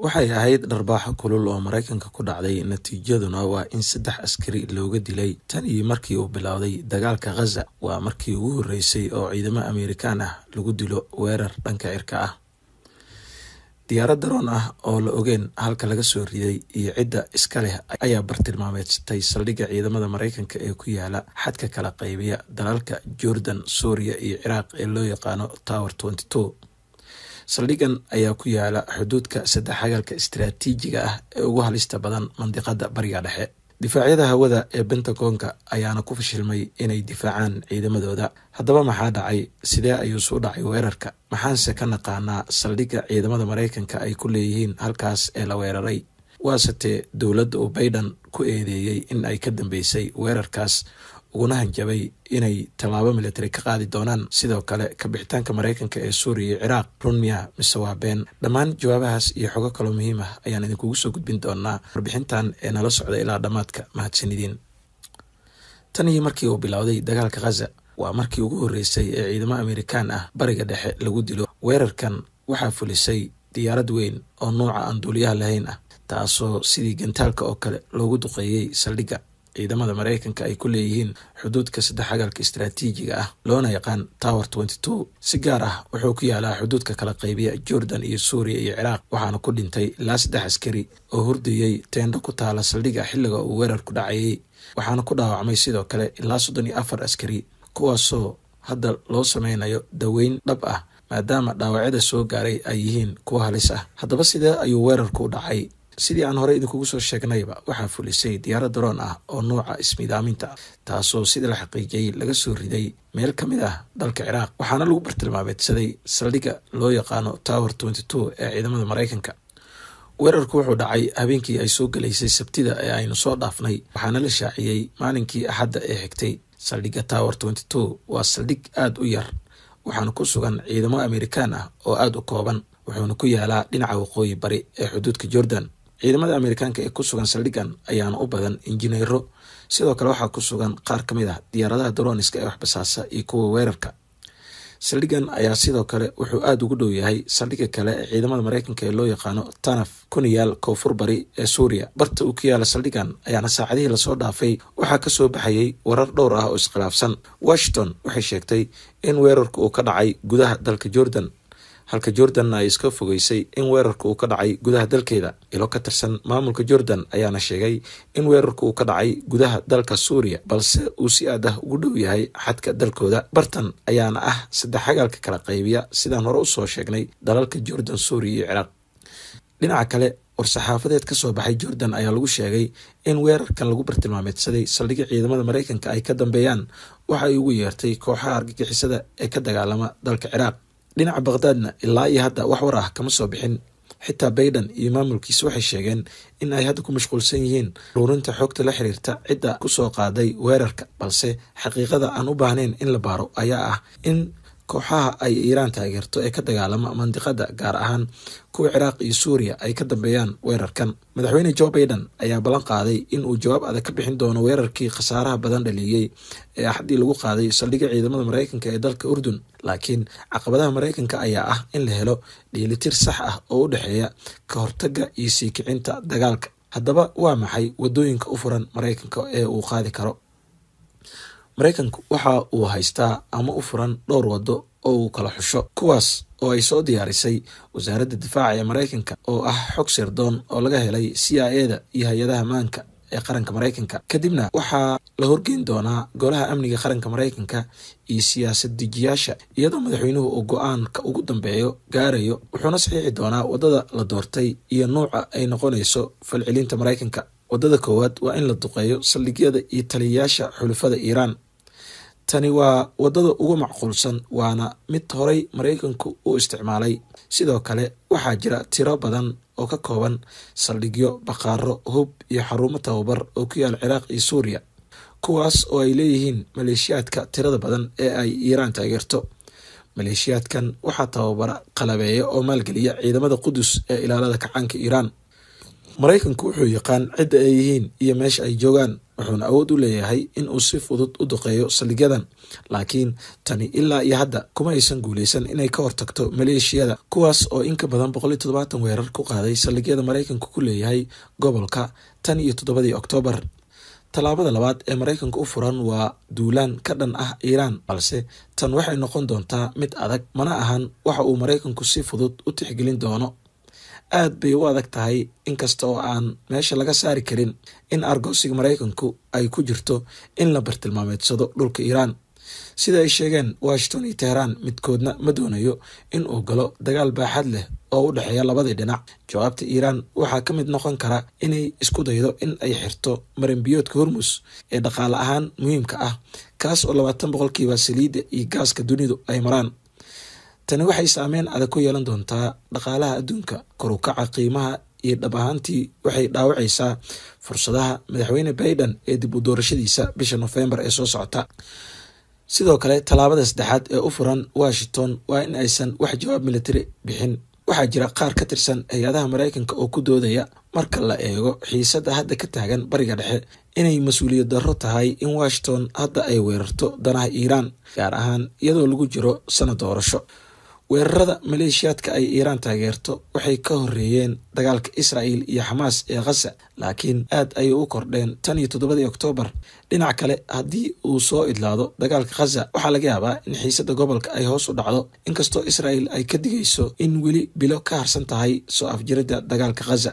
Waxay ahayd dharbaaxo kulul oo Maraykanka ku dhacday, natiijaduna waa in 3 askari looga dilay tan iyo markii uu bilowday dagaalka Gaza. Waa markii ugu horreysay oo ciidamo Amerikaan ah lagu dilo weerar dhanka cirka ah. Diyaarad daroon ah oo la ogeyn halka laga soo riday iyo cidda iska leh ayaa bartilmaameedsatay saldhigga ciidamada Maraykanka ee ku yaala xadka kala qaybiya dalalka Jordan, Suuriya iyo Ciraaq ee loo yaqaano Tower 22. Saldhiggan ayaa ku yaala xuduudka saddex xagalka istiraatiijiga ah ee ugu halista badan mandiqada Bariga Dhexe. Difaacyada hawada ee Pentagonka ayaana ku fashilmay inay difaacaan ciidamadooda. Haddaba maxaa dhacay? Sidee ayuu soo dhacay weerarka? Maxaanse ka naqaanaa saldhigga ciidamada Maraykanka ay ku leeyihiin halkaas ee la weeraray? Waasete dowladda uu Biden ku eedeeyey in ay ka dambeysay weerarkaas, uguna hanjabay inay tallaabo military ka qaadi doonaan. Sidoo kale kabixitaanka Maraykanka ee Suuriya iyo Ciraaq run miya mise waa been? Dhammaan jawaabahaas iyo xogo kaloo muhiim ah ayaan idinkugu soo gudbin doonaa warbixintan ee nala socda ilaa dhammaadka. Mahadsanidin. Tan iyo markii uu bilowday dagaalka Gaza, waa markii ugu horreysay ee ciidamo Amerikaan ah Bariga Dhexe lagu dilo. Weerarkan waxaa fulisay diyaarad weyn oo nuuca aan duuliyaha lahayn ah, taasoo sidii gantaalka oo kale loogu duqeeyey saldhigga ciidamada Maraykanka ay ku leeyihiin xuduudka saddex xagalka istiraatiijiga ah, loona yaqaan Tower 22. Si gaar ah wuxuu ku yaalaa xuduudka kala qaybiya Jordan iyo Suuriya iyo Ciraaq, waxaana ku dhintay ilaa 3 askari oo hurdayey teendho ku taala saldhigga xilliga uu weerarku dhacayay, waxaana ku dhaawacmay sidoo kale ilaa 34 askari, kuwaasoo hadda loo sameynayo daweyn dhab ah maadaama dhaawacyada soo gaaray ay yihiin kuwa halis ah. Haddaba sidee ayuu weerarku u dhacay? Sidii aan horey idinkugu soo sheegnayba, waxaa fulisay diyaarad daroon ah oo nuuca ismiidaaminta ah, taasoo sida la xaqiijiyey laga soo riday meel ka mid ah dalka Ciraaq, waxaana lagu bartilmaameedsaday saldhigga loo yaqaano Tower 22 ee ciidamada Maraykanka. Weerarku wuxuu dhacay habeenkii ay soo galaysay Sabtida ee aynu soo dhaafnay, waxaana la shaaciyey maalinkii Axadda ee xigtay. Saldhigga Tower 22 waa saldhig aada u yar, waxaana ku sugan ciidamo Amerikaan ah oo aada u kooban, wuxuuna ku yaalaa dhinaca waqooyi bari ee xuduudka Jordan. Ciidamada Amerikaanka ee ku sugan saldhiggan ayaana u badan injineero. Sidoo kale waxaa ku sugan qaar ka mid ah diyaaradaha droniska ee waxbasaasa iyo kuwa weerarka. Saldhiggan ayaa sidoo kale wuxuu aada ugu dhow yahay saldhigga kale ee ciidamada Maraykanka ee loo yaqaano Tanaf, kuna yaal koonfur bari ee Suuriya. Barta uu ku yaala saldhiggan ayaana saacadihii lasoo dhaafay waxaa kasoo baxayay warar dhowr ah oo iskhilaafsan. Washington waxay sheegtay in weerarku uu ka dhacay gudaha dalka Jordan, halka Jordanna ay iska fogeysay in weerarka uu ka dhacay gudaha dalkeeda. Ilo ka tirsan maamulka Jordan ayaana sheegay in weerarka uu ka dhacay gudaha dalka Suuriya, balse uu si aad ah ugu dhow yahay xadka dalkooda. Bartan ayaana ah saddex xagaalka kala qaybiya, sidaan hore usoo sheegnay, dalalka Jordan, Suuriya iyo Ciraaq. Dhinaca kale, war-saxaafadeed ka soo baxay Jordan ayaa lagu sheegay in weerarkan lagu bartilmaameedsaday saldhigga ciidamada Maraykanka ay ka dambeeyaan waxa ay ugu yeertay kooxaha argagixisada ee ka dagaalama dalka Ciraaq. Dhinaca Baqhdaadna ilaa iyo hadda wax war ah kama soo bixin. Xitaa Biden iyo maamulkiisa waxay sheegeen in ay hadda ku mashquulsan yihiin ururinta xogta la xiriirta cidda kusoo qaaday weerarka, balse xaqiiqada aan u baahnayn in la baaro ayaa ah in kooxaha ay Iiraan taageerto ee ka dagaalama mandiqada, gaar ahaan kuwa Ciraaq iyo Suuriya, ay ka dambeeyaan weerarkan. Madaxweyne Joe Biden ayaa ballan qaaday in uu jawaab adag ka bixin doono weerarkii khasaaraha badan dhaliyey ee Axaddii lagu qaaday saldhigga ciidamada Maraykanka ee dalka Urdun. Laakiin caqabadaha Maraykanka ayaa ah in la helo dheelitir sax ah oo u dhexeeya ka hortagga iyo sii kicinta dagaalka. Haddaba waa maxay wadooyinka u furan Maraykanka ee uu qaadi karo? Maraykanku waxa uu haystaa ama u furan dhowr waddo oo uu kala xusho, kuwaas oo ay soo diyaarisay wasaaradda difaaca ee Maraykanka, oo ah xog sirdoon oo laga helay CIA da iyo hay-adaha maanka ee qaranka Maraykanka. Kadibna waxaa la horgeyn doonaa Golaha Amniga Qaranka Maraykanka iyo siyaasad dejiyaasha, iyadoo madaxweynuhu uu go-aanka ugu dambeeyo gaarayo, wuxuuna saxiixi doonaa waddada la doortay iyo nuuca ay noqonayso falcelinta Maraykanka. Waddada koowaad waa in la duqeeyo saldhigyada iyo taliyayaasha xulafada Iiraan. Tani waa waddada ugu macquulsan, waana mid horay Maraykanku u isticmaalay. Sidoo kale waxaa jira tiro badan oo ka kooban saldhigyo, baqaaro hub iyo xarumo tababar oo ku yaal Ciraaq iyo Suuriya, kuwaas oo ay leeyihiin maleeshiyaadka tirada badan ee ay Iiraan taageerto. Maleeshiyaadkan waxaa tababara, qalabeeya oo maalgeliya ciidamada Qudus ee ilaalada kacaanka Iiraan. Maraykanku wuxuu yaqaan cidda ay yihiin iyo meesha ay joogaan, wuxuuna awood u leeyahay in uu si fudud u duqeeyo saldhigyadan, laakiin tani ilaa iyo hadda kuma aysan guuleysan inay ka hortagto maleeshiyada, kuwaas oo in ka badan 170 weerar ku qaaday saldhigyada Maraykanku ku leeyahay gobolka tan iyo 7dii Oktoobar. Tallaabada labaad ee Maraykanka u furan waa duulaan ka dhan ah Iiraan, balse tan waxay noqon doontaa mid adag, mana ahan waxa uu Maraykanku si fudud u tixgelin doono. Aad bay u adag tahay, inkasta oo aan meesha laga saari karin in argoosiga Maraykanku ay ku jirto in la bartilmaameedsado dhulka Iiraan. Sida ay sheegeen Washington iyo Tehraan, midkoodna ma doonayo in uu galo dagaal baaxad leh oo u dhexeeya labadii dhinac. Jawaabta Iiraan waxaa ka mid noqon kara inay isku daydo in ay xirto marinbiyoodka Hormus ee dhaqaale ahaan muhiimka ah, kaas oo 20% saliidda iyo gaaska dunidu ay maraan. Tani waxay saameyn adag ku yeelan doontaa dhaqaalaha adduunka, kor u kaca qiimaha, iyo dhab ahaantii waxay dhaawacaysaa fursadaha madaxweyne Biden ee dib u doorashadiisa bisha Nofembar ee soo socota. Sidoo kale, tallaabada saddexaad ee u furan Washington waa in aysan wax jawaab militari bixin. Waxaa jira qaar ka tirsan hay-adaha Maraykanka oo ku doodaya, marka la eego xiisadda hadda ka taagan Bariga Dhexe, inay mas-uuliyad darro tahay in Washington hadda ay weerarto danaha Iiraan, gaar ahaan iyadoo lagu jiro sanad doorasho. Weerarada maleeshiyaadka ay Iiraan taageerto waxay ka horreeyeen dagaalka Israel iyo Xamaas ee Khaza, laakiin aad ayay u kordheen tan iyo 7dii Oktoobar. Dhinac kale, haddii uu soo idlaado dagaalka Khaza, waxaa laga yaabaa in xiisadda gobolka ay hoos u dhacdo, inkastoo Israel ay ka digayso in weli bilo ka harsan tahay soo afjiridda dagaalka Khaza.